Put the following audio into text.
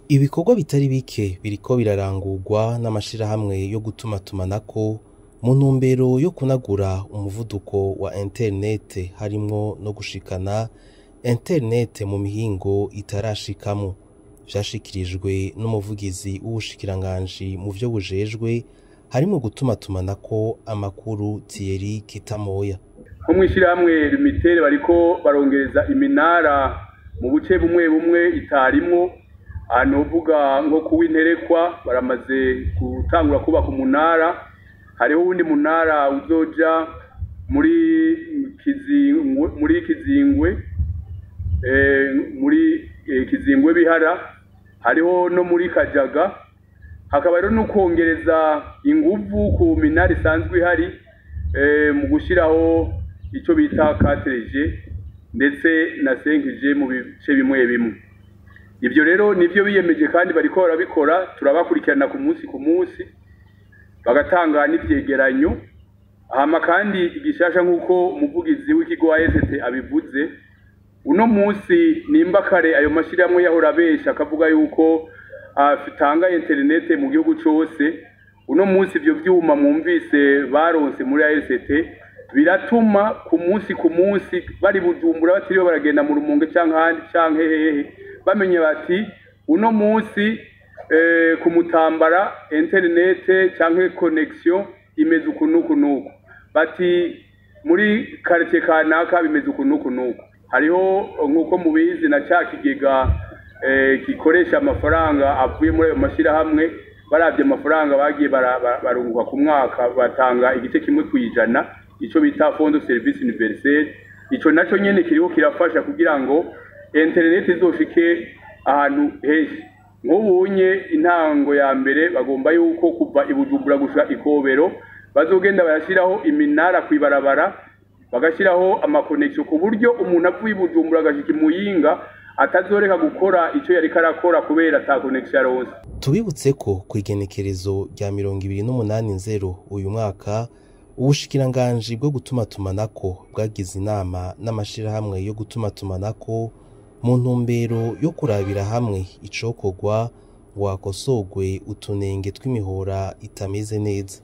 Ibikorwa bitari bike biriko birarangurwa n'amashirahamwe yo gutumatumanako mu ntumbero yo kunagura umuvuduko wa interinete, harimwo no gushikana interinete mu mihingo itarashikamwo. Vyashikirijwe n'umuvugizi w'ubushikiranganji mu vyo bujejwe harimwo gutumatumanako amakuru, Thierry Kitamoya. Nko mw'ishirahamwe Lumitel bariko barongereza iminara mu buce bumwe bumwe itarimwo. Ahantu uvuga nko kuw'Interekwa baramaze gutangura kubaka umunara. Hariho uwundi munara uzoja muri Kizingwe, muri Kizingwe Bihara, hariho no muri Kajaga. Hakaba rero no kongereza inguvu ku minara isanzwe ihari mu gushiraho ico bita 4G ndetse na 5G mu bice bimwe bimwe. Ivyo rero nivyo biyemeje kandi bariko barabikora. Turabakurikirana ku munsi ku munsi, bagatanga n'ivyegeranyo. Hama kandi igishasha, nk'uko umuvugizi w'ikigo ARCT abivuze, uno munsi nimba kare ayo mashirahamwe yahora abesha akavuga yuko atanga interinete mu gihugu cose, uno munsi ivyo vyuma mwumvise baronse muri ARCT biratuma ku munsi ku munsi bari Bujumbura, batiriwe baragenda mu Rumonge canke ahandi canke hehe, bamenye bati uno munsi ku Mutambara interinete canke connexion imeze uku nuku nuku, bati muri quartier kanaka bimeze uku nuku nuku. Hariho, nk'uko mubizi, na ca kigega gikoresha amafaranga avuye muri ayo mashirahamwe. Baravye amafaranga bagiye barunguka ku mwaka, batanga igice 1%, ico bita fonds de service universel. Ico naco nyene kiriho kirafasha kugira ngo internet izoshike ahantu henshi. Nk'ubunye intango ya mbere bagomba yuko kuva i Bujumbura gushika Ikobero bazogenda barashyiraho iminara kw'ibarabara, bagashyiraho ama connexion, ku buryo umuntu avuye i Bujumbura agashika i Muyinga atazoreka gukora icyo yariko arakora kubera ata connexion yaronse. Tubibutse ko kw'igenekerezo rya 28 nzero uyu mwaka, ubushikiranganji bwo gutumatumanako bwagize inama n'amashirahamwe yo gutumatumanako mu ntumbero yo kurabira hamwe icokorwa ngo hakosorwe utunenge tw'imihora itameze neza.